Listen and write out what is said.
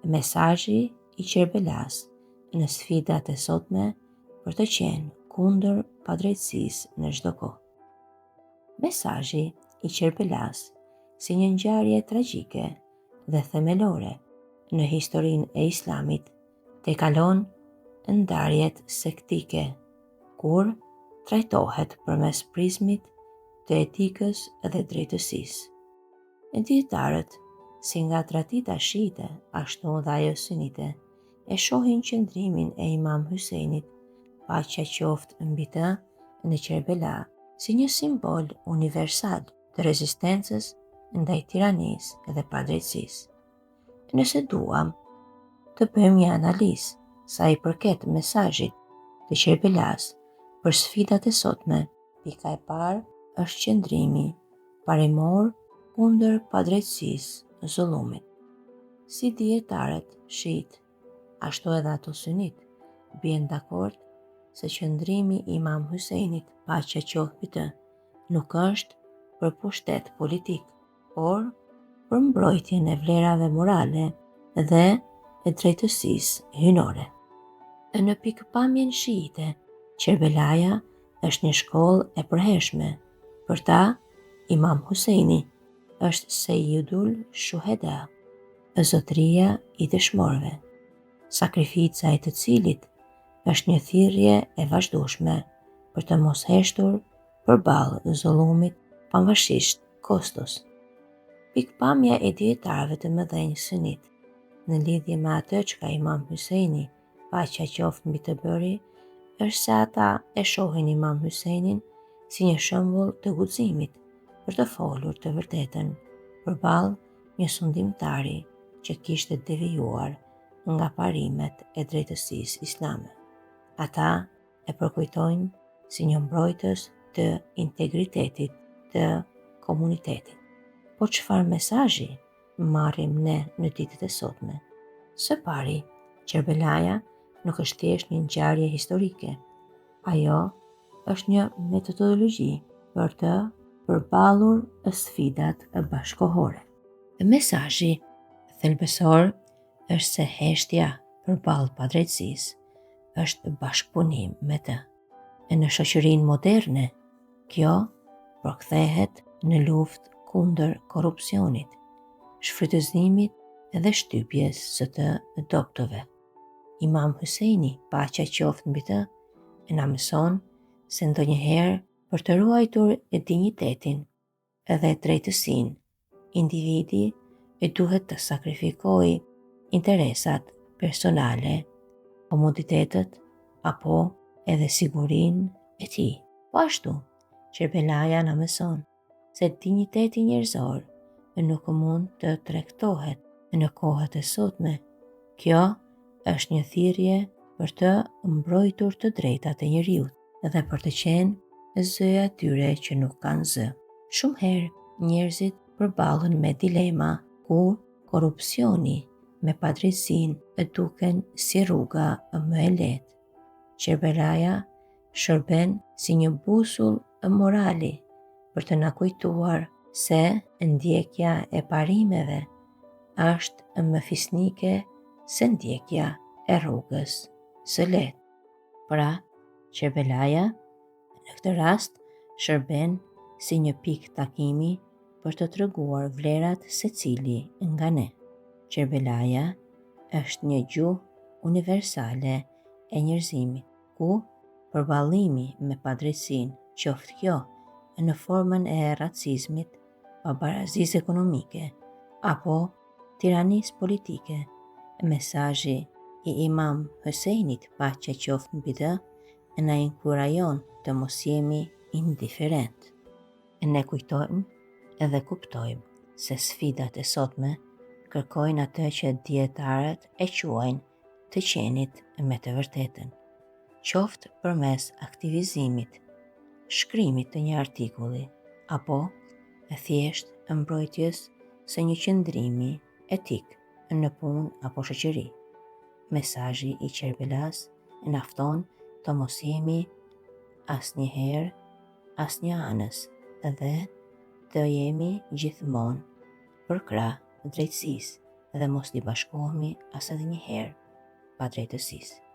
Mesazhi i Qerbelasë në sfidat e sotme për të qenë kundër padrejtësisë në çdo kohë. Mesazhi i Qerbelasë si një ngjarje tragjike dhe themelore në historinë e Islamit tejkalon ndarjet sektike kur trajtohet përmes prizmit të etikës dhe drejtësisë. Dijetarët, si nga tradita shiite ashtu dhe ajo sunite, e shohin qëndrimin e Imam Hysejnit, paqja qoftë mbi të, në Qerbela, si një simbol universal të rezistencës ndaj tiranisë dhe padrejtësisë. Nëse duam të bëjmë një analizë sa i përket mesazhit të Qerbelasë për sfidat e sotme, pika e parë është qëndrimi parimor kundër padrejtësisë, zullumit. Si dijetarët shiitë, ashtu edhe ato sunitë, bien dakord se qëndrimi i Imam Hysejnit, paqja qoftë mbi të, nuk është për pushtet politik, por për mbrojtjen e vlerave morale dhe e drejtësisë hyjnore. Në pikëpamjen shiite, Qerbelaja është një shkollë e përhershme. Për ta, Imam Husejni është Sejidul Shuheda, zotëria i dëshmorëve, sakrifica e të cilit është një thirrje e vazhdueshme për të mos heshtur përballë zullumit pavarësisht kostos. Pikëpamja e dijetarëve të mëdhenj sunitë në lidhje me atë çka Imam Hysejni, paqja qoftë mbi të bëri, është se ata e shohin Imam Hysejnin si një shembull të guximit për të folur të vërtetën përballë një sundimtari që kishte devijuar nga parimet e drejtësisë islame. Ata e përkujtojnë si një mbrojtës të integritetit të komunitetit. Po çfarë mesazhi marrim ne në ditët e sotme? Së pari, Qerbelaja nuk është thjesht një ngjarje historike. Ajo është një metodologji për të përballur sfidat bashkëkohore. Mesazhi thelbësor është se heshtja përballë padrejtësisë është bashkëpunim me të. E në shoqërinë moderne, kjo përkthehet në luftë kundër korrupsionit, shfrytëzimit dhe shtypjes së të dobëtve. Imam Hysejni, paqja qoftë mbi të, e na mëson se ndonjëherë për të ruajtur dinjitetin dhe drejtësinë, individi e duhet të sakrifikojë interesat personale, komoditetet apo edhe sigurinë e tij. Po ashtu, Qerbelaja na mëson se dinjiteti njerëzor nuk mund të tregtohet në kohët e sotme. Kjo është një thirrje për të mbrojtur të drejtat e njeriut dhe për të qenë zëri i atyre që nuk kanë zë. Shumë herë njerëzit përballen me dilema ku korrupsioni me padrejtësinë duken si rruga më e lehtë. Qerbelaja shërben si një busull morali për të na kujtuar se ndjekja e parimeve është më fisnike se ndjekja e rrugës së lehtë. Pra, Qerbelaja në këtë rast shërben si një pikë takimi për të treguar vlerat secili nga ne. Qerbelaja është një gjuhë universale e njerëzimit, ku përballimi me padrejtësinë, qoftë kjo në formën e racizmit, pabarazisë ekonomike apo tiranisë politike, mesazhi i Imam Hysejnit paqja qoftë mbi të, na inkurajon të mos jemi indiferentë. Ne kujtojmë edhe kuptojmë se sfidat e sotme kërkojnë atë që dijetarët e quajnë të qenit me të vërtetën, qoftë përmes aktivizimit, shkrimit të një artikulli, apo e thjesht mbrojtjes së një qëndrimi etik në punë apo shoqëri. Mesazhi i Qerbelasë na fton të mos jemi asnjëherë asnjanës dhe të jemi gjithmonë përkrah drejtësisë. dhe mos t'i bashkohemi as edhe një herë padrejtësisë.